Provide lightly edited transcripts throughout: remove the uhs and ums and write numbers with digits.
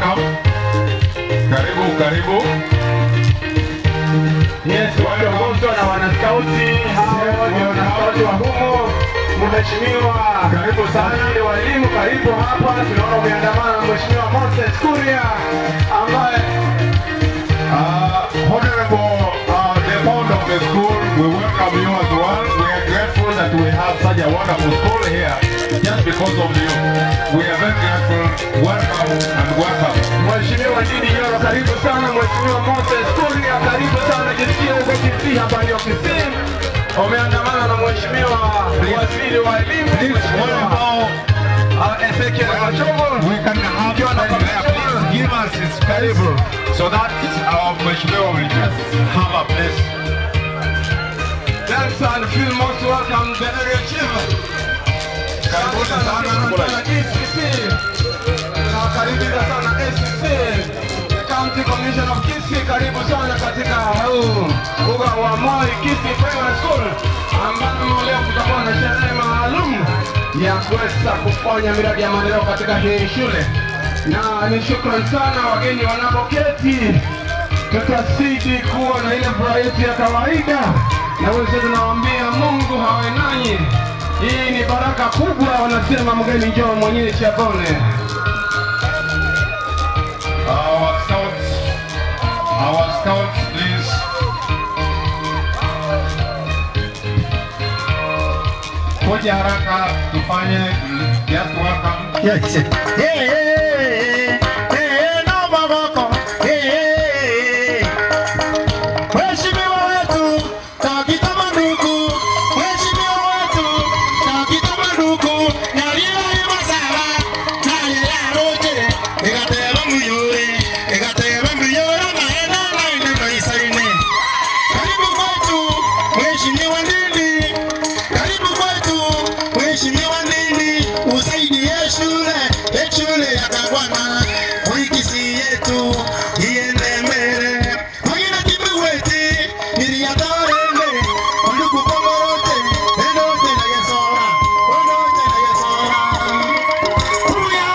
Welcome. Karibu, karibu. Yes, wakiongozwa na wanaskauti hao ndio wanaskauti wa humo. Mheshimiwa Karibu sana. waziri wa elimu, karibu hapa. Tunaona umeandamana na Mheshimiwa Moses Kuria ambaye Uh, Honorable uh, the founder of the school, we welcome you as well. We are grateful that we have such a wonderful school here just because of you. We are very grateful. Welcome and welcome. Mheshimiwa Ndindi Nyoro, karibu sana. Mheshimiwa Moses Kuria, karibu sana. Jisikie huko Kisii, hapa ndio Kisii. Umeandamana na Mheshimiwa waziri wa elimu Please, Mheshimiwa honorable, uh, Ezekiel Machogu. we can have space there. Please give us his space so that our Mheshimiwa will just have a place. Thanks and feel most welcome the area chief. Karibuni sana. ECC. Nawakaribisha sana ACC. The County Commission of Kisii, karibu sana katika huu uga wa Moi Kisii Primary School ambapo leo kutakuwa na sherehe maalum ya kuweza kufanya miradi ya maendeleo katika hii shule, na ni shukrani sana wageni wanapoketi tutazidi kuwa na ile furaha yetu ya kawaida, na wenzetu tunawaambia Mungu hawe nanyi. Hii ni baraka kubwa, wanasema mgeni njoo mwenyeji apone. Our scouts, our scouts, please. Kuja haraka tufanye just welcome. Yes. Hey, hey, hey, no magoko. Hey, hey. Mheshimiwa wetu Takita Manduku, Mheshimiwa wetu Takita Manduku, nyarira imasaba nalira roje igateba muyore igateba muyore maena naine maisaine. Karibu kwetu Mheshimiwa Ndindi, karibu kwetu Mheshimiwa Ndindi, usaidie shule shule ya Kagwana, wikisi yetu iende mbele. Magina timweti niliyatorende onduku komorote enote na yesora onote na yesora Uya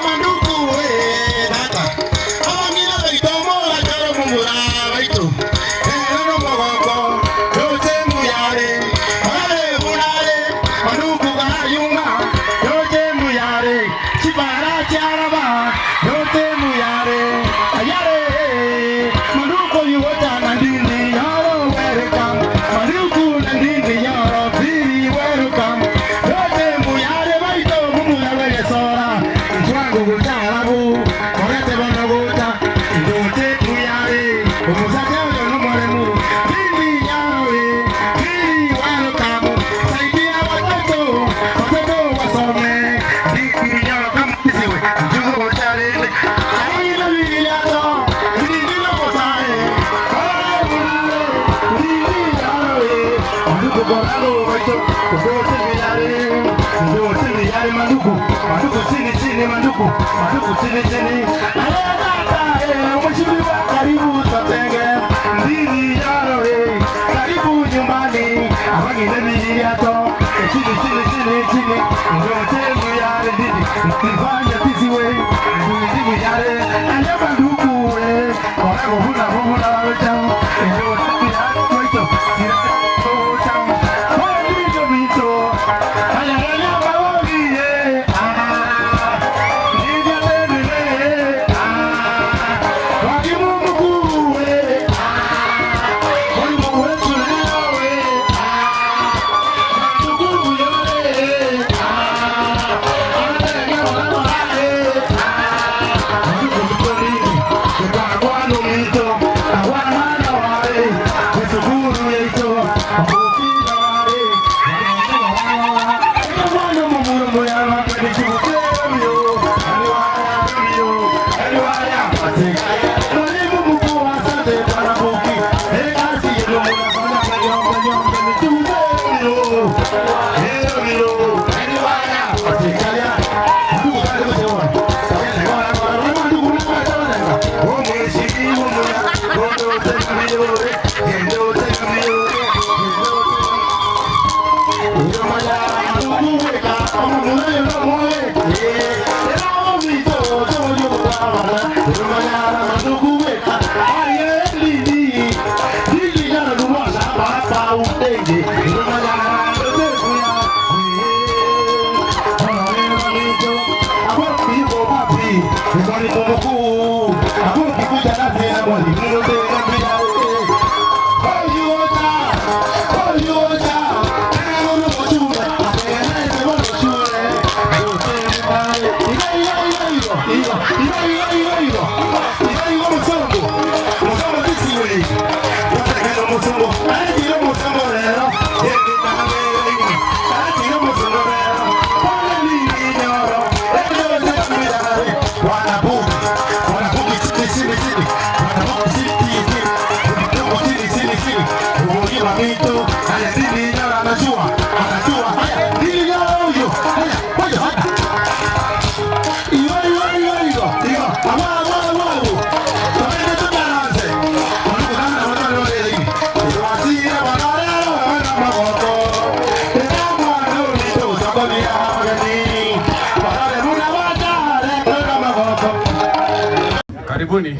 manduku we tata abangina baitomola charo mumura baitu ero no mogoko yote muyare ale munare manduku gayuma yote muyare chibara charaba yote muyare ayare manduku yuota na ndindi yoro welcome manduku na ndindi yoro pili welcome yote muyare baito mumura wegesora ntwango gutarabu korete bonoguta ndote muyare omusajja oyo nomulemu pili yawe pili welcome saidia watoto watoto wasome ndindi yoro kamisiwe njugo charele ayina bigiliato ndindi nokosae ore munare ndindi yawe manduku korago baito ndote muyare ndote muyare manduku manduku chini chini manduku manduku chini chini ale tata eh mheshimiwa karibu tatenge ndini yaro eh karibu nyumbani abangine biliato chini chini chini chini ndote muyare ndini nifanya tisiwe ndini muyare ale manduku eh korago huna huna bacha ndote muyare baito Ah. Karibuni.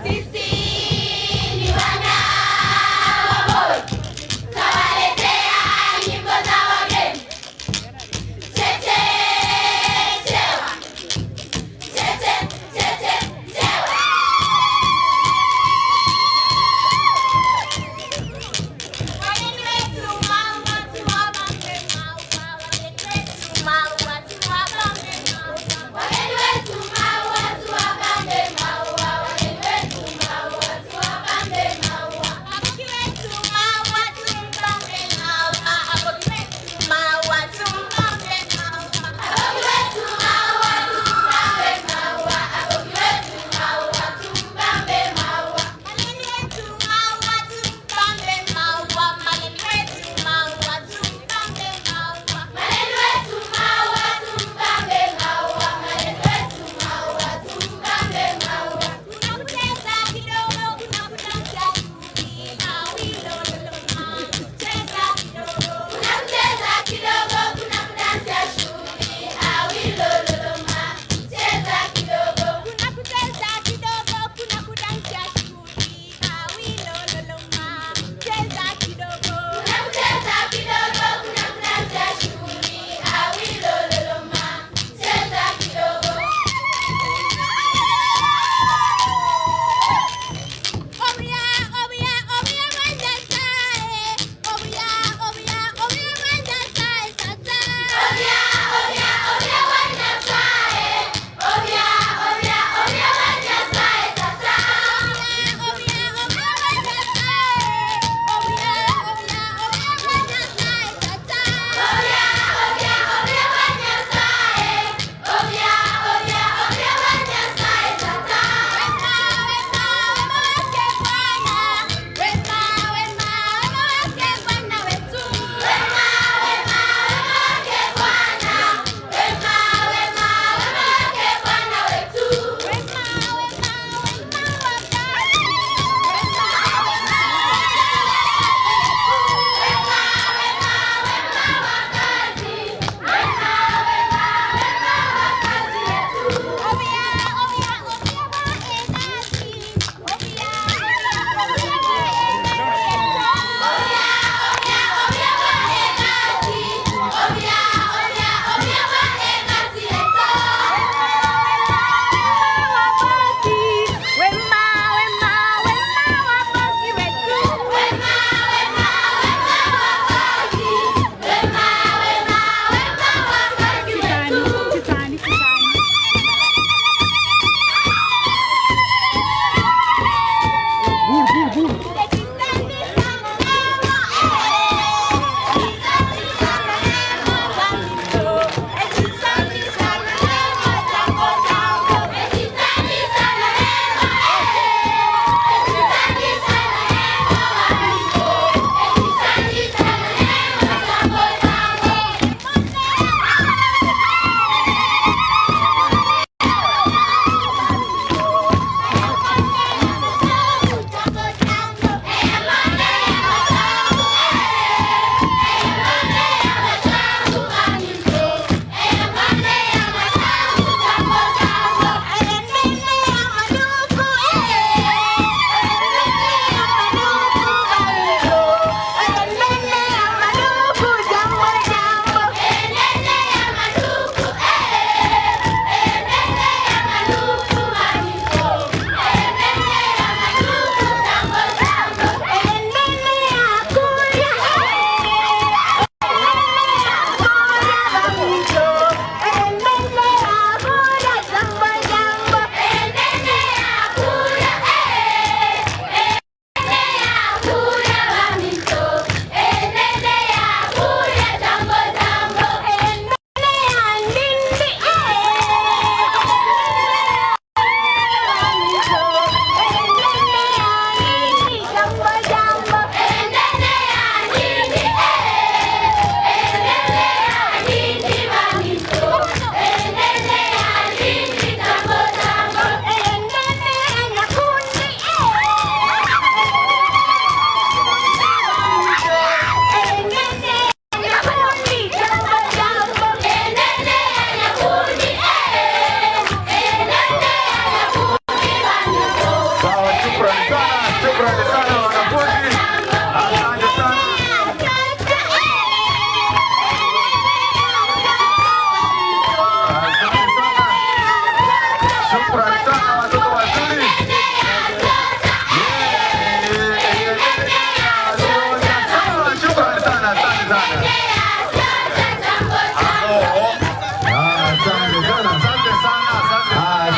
Sisi ni wana wa Moi, twawaletea nyimbo za wageni. Cheche chewa, cheche cheche chewa. Wageni wetu maua tuwapambe, wageni wetu maua tuwapambe, wageni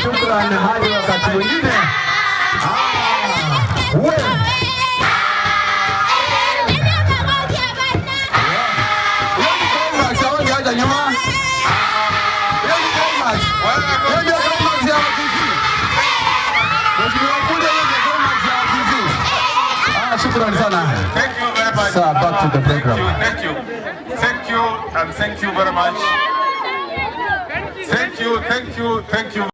Shukran, hadi wakati mwingine. Ah, we. Hiyo ni climax, hawangeacha nyuma. Hiyo ni climax. Hiyo ndio climax ya Wakisii. Mheshimiwa Kuria, hiyo ndio climax ya Wakisii. Ah, shukrani sana. Thank you very much. Sir, back to the Thank program. you, thank you. Thank you, and thank you very much. Thank you, thank you, thank you.